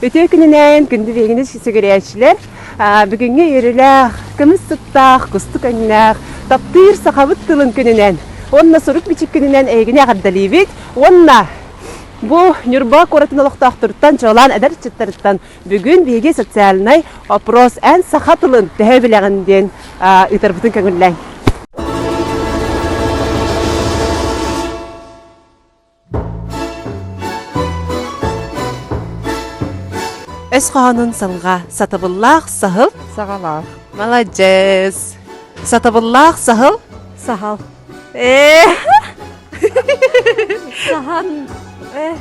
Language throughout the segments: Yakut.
Үтүө күнүнэн күндү биһигини сүгүрүйээччилэр! Бүгүҥҥү үөрүүлээх, көмүс сыттаах, кустук өҥнөөх, таптыыр сахабыт тылын күнүнэн уонна сурук-бичик күнүнэн эһигини эҕэрдэлиибит уонна бу Ньурба куоратын олохтоохторуттан, чуолаан эдэр ыччаттарыттан бүгүн биһиги социальнай опрос эн саха тылын төһө билэҕин диэн ыытарбытын көҥүллээҥ. Өс хоһоонун салҕа сатабыллаах саһыл. Саҕалаах. Маладьыас. Сатабыллаах саһыл. Саһал. Ээ. Саһан. Э.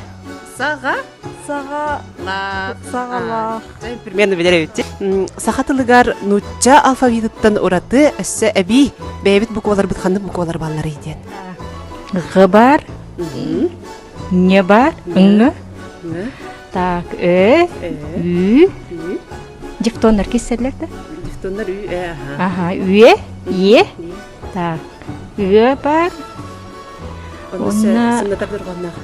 Саҕа. Саҕа. Лаах. Саҕалаах. Примерно билэр эбит. Саха тылыгар нуучча алфавитыттан ураты өссө эбии бэйэбит букваларбыт ханнык буквалар баалларый диэн. Г бар, Н бар, Ң, так, Ö, Ү, дифтоннар кисселлер да? Дифтоннар Ү, Э, ага. Ага, Ү, Е, так, Ү бар. Онна сымнатар дорҕоонноох.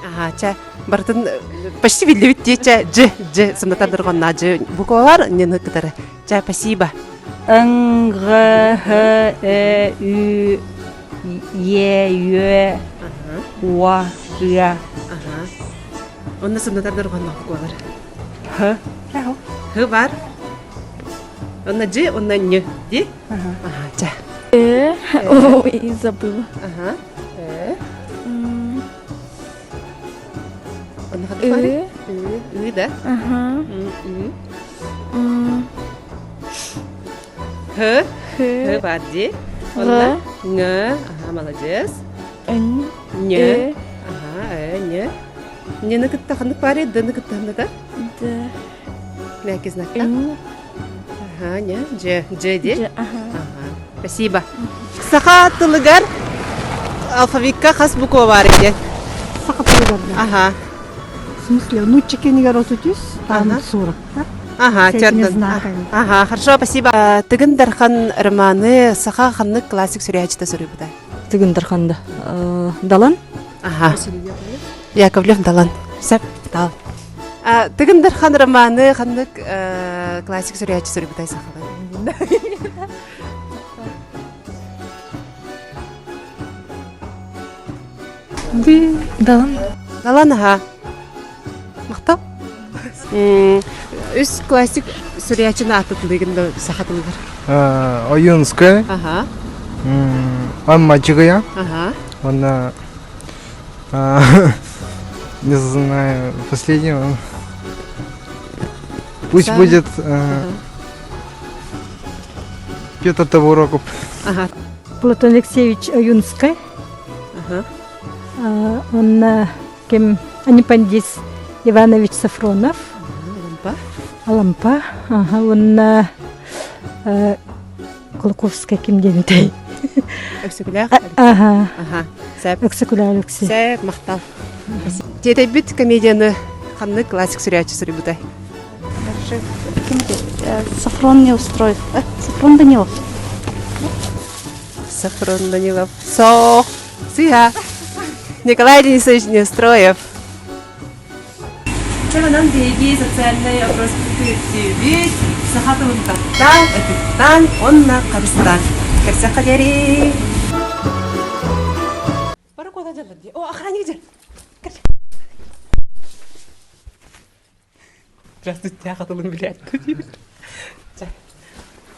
Аха, чэ, барытын почти биллибит дии, чэ, дж, дж, сымнатар дорҕоонноох дж буквалар ньыны кытары. Чэ, спасибо. Н, Г, Х, Э, Ү, Е, Ү, Уа, Ы. Ага. Онно сымнатар дорҕоонноох буквалар. Х. Х бар. Онно Ж, онно Н. Ди? Ага, чэ. Э, ой, забыла. Ага. Э. Онно ханнык Ы. баарый? Ы, ы да? Ага. Ы. М, Х. Х. Х бар дии. Онно Ң. Ага, молодец. Н. Н. Э. Ага, э, Н. Нны кытта ханнык баарый? Д-ны кытта ханныта? Д. Мягкий знакта. Н. Ага, не, Дж, Дж ди. Дж, ага. Ага. Спасибо. Саха тылыгар алфавикка хас буква бар диэн? Саха тылыгар да. Ага. В смысле, нуучча кэнигэр отут там Ага. 40 Ага, С этими чердын. знаками. Ага, хорошо, спасибо. Тыгын Дархан романы саха ханнык классик суруйааччыта суруйбута? Тыгын Дарханда. Далан? Ага. Яковлев Далан. Сөп, тал. Тыгын Дархан романы ханнык классик суруйааччы суруйбутай сахалар? Далан. Далан, аха. Махтал. Үс классик суруйааччыны ааттатылыгын да саха тылыгар. Ойуунскай. Аха. Амма Чыгыя. Аха. Уонна не знаю, последнего. Пусть будет Петр Табуроков. Ага. Платон Алексеевич Ойунскай. Ага. Он кем Анипандис Иванович Сафронов. Алампа. Алампа. Ага, он Кулаковская ким диэбитэй? Өксөкүлээх. Ага. Аха. Сөп. Өксөкүлээх Алексей. Сөп, махтал. Тиэтэйбит комедияны ханнык классик суруйааччы суруйбутай? Ким Сафрон Неустроев. Сафрон Данилов. Сафрон Данилов. Сох. Сыха. Николай Денисович Неустроев. Чэ, биһиги социальнай опрос түмүктүүбүт. Саха тылын таптаан, ытыктаан уонна харыстаан. Көрсөххө диэри! Бары куота дьаллар дии. О, охранник дьэр. Здравствуйте, саха тылын билээт.